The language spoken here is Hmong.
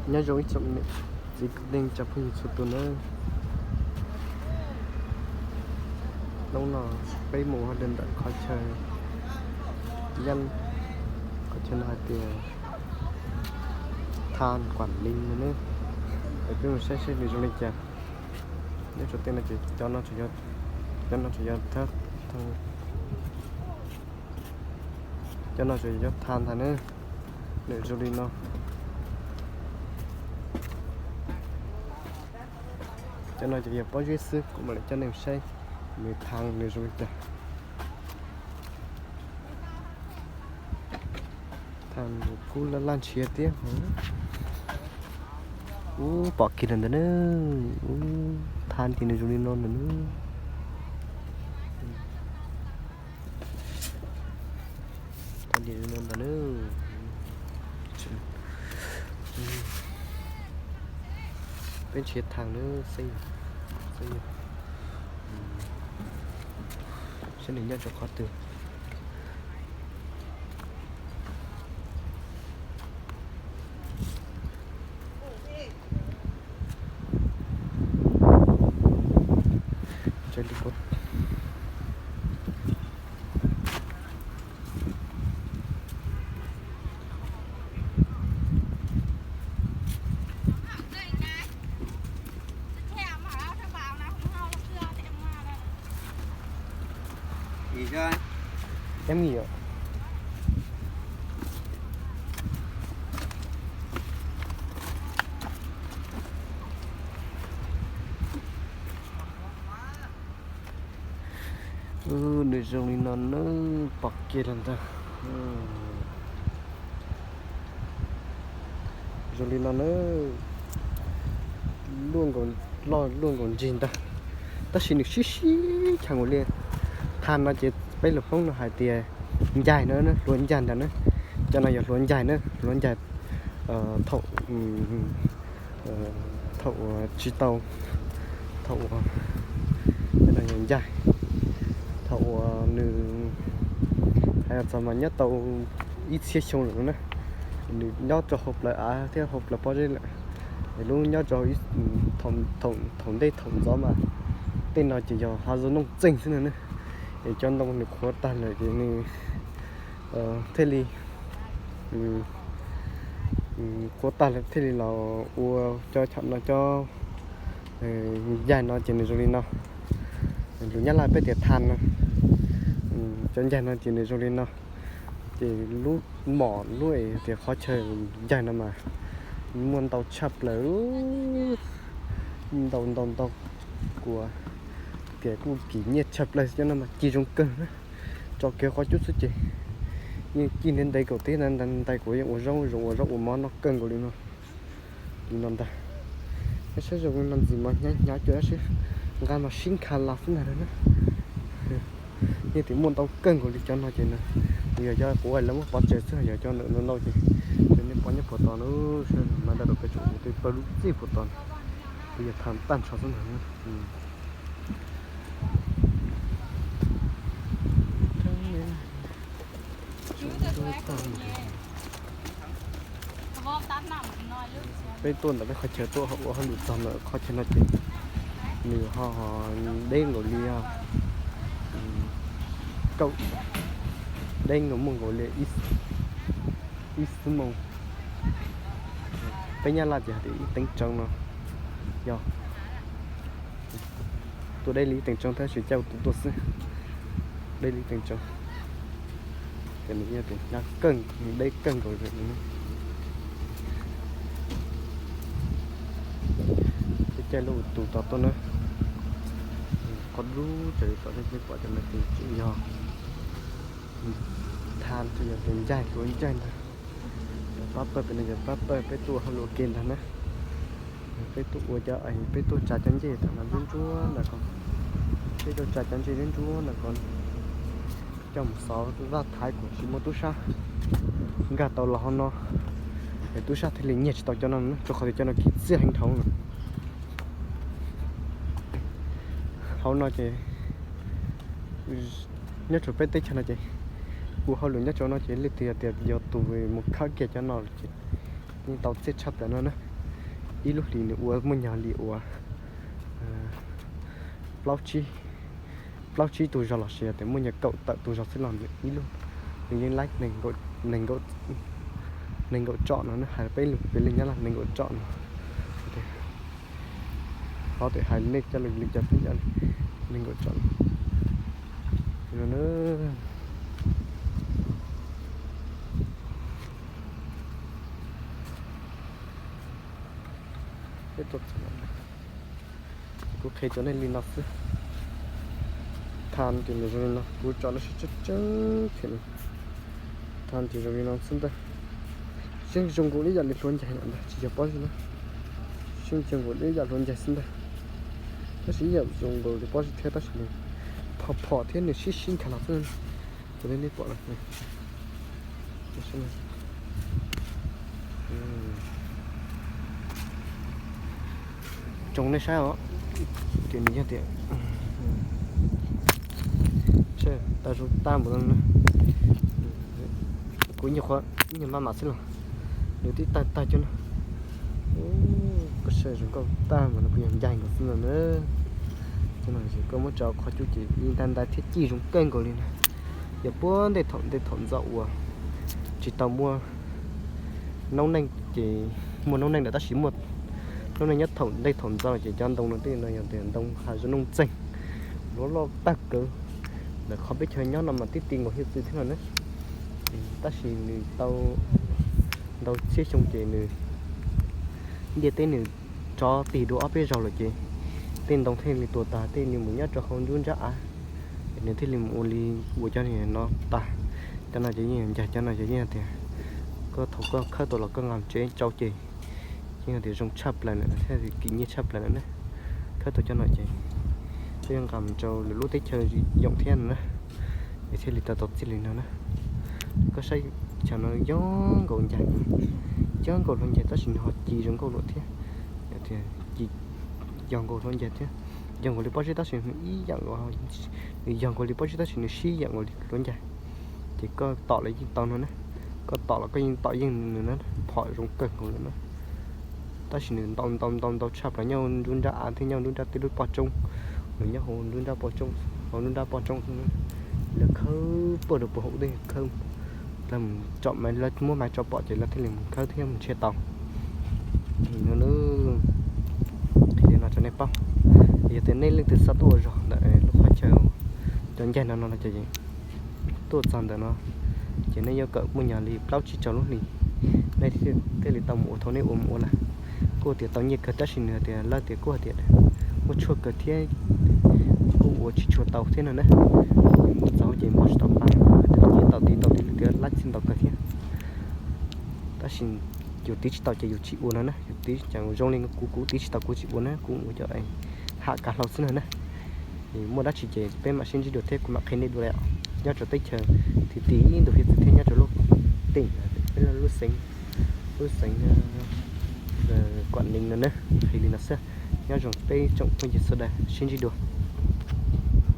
Nyob zoo ib tsoom niam txiv kwv tij tsoom phooj ywg txhua tus nawb. Hnub no peb mus hauj lwm ntawm qhov chaw Yaj, qhov chaw no hais tias Than Kuam Lis no nawb. Es peb mus saib seb nws zoo li cas. Nyob rau tej no ces cov no tseem yog, cov no tseem yog, cov no tseem yog Than ntag nawb. Nws zoo li no. Cov no ces yog pob zeb xwb, kuv mam li coj nej saib nws Than nws zoo li cas. Than kub laj laj ntshiab thiab. Ub, pom kiag lawm ntag nawb. Ub, Than ces nws zoo li no ntag nawb. Than ces zoo li no ntag nawb. Peb nrhiav Than nawb, xeeb, xeeb, saib nws nyob rau qhov twg. Ib mi yom. Nws zoo li no nawb, pom kiag lawm ntag. Zoo li no nawb, luaj nkaus, loj luaj nkaus ntsig ntag, tab sis nws sib sib chaws nkaus li. Than no ces peb lus Hmoob no hais tias ncaig no, hluav ncaig ntag na. Cov no yog hluav ncaig na, hluav ncaig thaum, thaum uas tsis tau, thaum uas, cov no yog ncaig, thaum uas nws hais txog mas nyob tau ib txhiab xyoo lawm no na. Nws nyob rau hauv plawv av thiab hauv plawv pob zeb lawm. Es lub nyob rau thaum ntej thaum ntxov mas tej no ces yog hav zoov nooj txeeg xwb no na. Es cov ntoo nws qhuav tag lawm ces nws thiaj li, qhuav tag lawm thiaj li los ua cov chaw no, cov ncaig no ces nws zoo li no. Lus Nyab Laj peb tias Than no. Cov ncaig no ces nws zoo li no. Ces lub mom lub es tias qhov chaw ncaig no mas muaj ntau tshaj plaws, ntau ntau ntau, kuv tias kuj kim nyiaj tshaj plaws, cov no mas ci zoo kawg na. Tso kiag qhov cub xwb ces yeej ci ntev ntev nkaus thiab, ntais kuv yeej ua zaub zoo, ua zaub ua mov noj kawg nkaus li no. Li no ntag. Peb saib zoo li no ntxiv mas hnyav hnyav cuag dab tsi, nqa mas sib nkhav las xwb ntag na. Yeej tias muaj ntau kawg nkaus li cov no ces na, yog cov kuv lawv muab pov tseg xwb, yog cov ntawm no ntau ces, ces nej pom nyob puag tod na, saib mas daj rau peb tsoom phooj ywg pawg lug txij puag tod, kuv yog Than tag nrho xwb ntag. Peb tuaj ntawm peb qhov chaw tuaj ua hauj lwm txog ntawm qhov chaw no ces nws ho deb nkaus li, deb nkaus, muaj nkaus li ib xuab moos. Peb Nyab Laj ces hais tias ib teev tsoov no, yog tuaj deb li ib teev tsoov tab sis caij ua tus tuaj xwb, deb li ib teev tsoov. Ces nws yog tias hnyav kawg, deb kawg nkaus li. Peb caij lub ua tus tod tuaj na, qhov dub tsawv li tod nej pom cov no ces tseem yog Than, tseem yog tus ncaig, hluav ncaig ntag. Pab pawg pem no yog pab pawg peb tuaj hauj lwm ua ke ntag na. Peb tuaj ua cov, peb tuaj tsa cov ncej thaum no ntsuab ntsuab ntawm ko, peb tuaj tsa cov ncej ntsuab ntsuab ntawm ko coj mus xov vaj thaiv kom tsis muaj tub sab nkag tau los hauv no, es tub sab thiaj li nyiag tsis tau cov no, rau qhov tias cov no kim txiaj heev dhau lawm. Hauv no ces nyob rau peb teb chaws no ces ua hauj lwm nyob rau no ces leej twg yog tias yog tus mus khawb kiag cov no ces yeej tau txiaj tshaj plaws no na. ib lub hlis nws ua muaj nyuag li uas plaub tsib, plaub tsib tus zog los sis tias muaj nyuag kaum tawm tus zog xwb los nws ib lub, nws yeej laib nees nkaum tsom no, hais peb lus piv li Nyab Laj nees nkaum tsom no. Qhov tias hais nej coj li cas xwb, nees nkaum tsom no. Kuv qhia rau nej li no xwb. Tha ces nws zoo li no, kuv tso lub sib tseeb tseeb, tha ces zoo li no xwb ntag. Yeej zoo nkaus li ib yam li hluav ncaig ntag, tsis yog pob zeb na. Yeej zoo nkaus li ib yam hluav ncaig xwb ntag. Tab sis ib yam zoo nkaus li pob zeb thiab tab sis nws phom phom thiab nws sib sib nkhav los xwb. Cov nej pom no, tsoom nej saib os, ces nws yog tias tag zoo tag npaum no na. Kuv nyuam qhuav ib nyuag maj mam xwb los nws twb tawg tag cov no. Koj saib zoo nkauj tag npaum no, kuv yog ncaig nkaus xwb no na. Cov no ces koj muab tso qhov cub ces li ntais ntais thiab ci zoo kawg nkaus li na. Yog puag ntej thaum ntej thaum ntxov uas tsis tau muaj noob neej ces muaj noob neej lawm tab sis muaj noob neej nyob thaum ntej thaum ntxov ces cov ntoo no tej no yog tias ntoo hav zoov Looj Txeeg, loj loj tag kawg. Ntawm qhov peb chaw nyob no mas tib ti nkaus hiav txwv thiab no na. Tab sis nws tau ntau txhiab xyoo ces nws ntiaj teb nws tso tig dua ob peb zaug lawm ces tej ntoo thiaj li tuag tag, tej li mus nyob rau hauv nruab nrab av, nws thiaj li mus ua li ua cov no tag. Cov no ces yeej ncaig, cov no ces yeej tias koj thaum koj khawb tau los koj nqa tsev tsau ces yeej tias zoo tshaj plaws lawm thiab kim nyiab tshaj plaws lawm na. Khawb tau cov no ces koj yuav nqa mus rau lwm lub teb chaws yoom thiab no na, es thiaj li tau tau txij li no na. Koj saib chaw no yog nkaus ncaig, yog nkaus hluav ncaig tab sis nws ho ci zoo nkauj luam thiab. Yog nkaus hluav ncaig thiab, yog nkaus li pob zeb tab sis nws ib yam nkaus, nws yog nkaus li pob zeb tab sis nws sib yam nkaus li hluav ncaig. Ces koj tom los yeej tau no na, koj tom los koj yeej tom yeej nws na, phom zoo kawg nkaus lawm na. Tab sis nws ntau ntau ntau ntau tshaj plaws nyob nruab nrab av thiab nyob nruab nrab tej lub poj roob, nws nyob hauv nruab nrab poj roob, hauv nruab nrab poj roob xwb na. Lawv khawb puag rau puag hauv tej khawb, lawv mus tsom mas lawv muab mas tso pom ces lawv thiaj li mus khawb thiab mus nrhiav tau. No qhia li no rau nej paub, yog tias nej leej twg xav tuaj ua zog ntawm lub qhov chaw cov ncaig no no ces tuaj txog ntawm no ces nej yuav kawm muaj nyuag li plaub tsib rau lub hlis, nej thiaj li tau mus ua thaum nej ua mus ua lawm. Kuj tias tau nyiaj kawg tab sis nws tias lawv tias kuj hais tias muaj tshuaj kawg thiab kuj ua tsis tshua tau thiab no na. Mus txog ces npau tsis tau pa, ces tau tiv tau tiv li tias laib txij ntau kawg thiab. Tab sis yus tiv tsis tau ces yus tsis ua no na, yus tiv ces zoo li kuv, kuv tiv tsis tau kuv tsis ua na, kuv ua cov ham kav hlau xwb no na. Muaj dab tsi ces peb mam sib ntsib dua thiab kuv mam qhia nej dua lawm. Nyob rau teb chaws Thib Tim ib ntus hiav txwv thiab nyob rau lub teem, peb lub xeev, lub xeev Kuam Nees no na, qhia li no xwb. Nyob zoo peb tsoom phooj ywg sawv daws sib ntsib dua.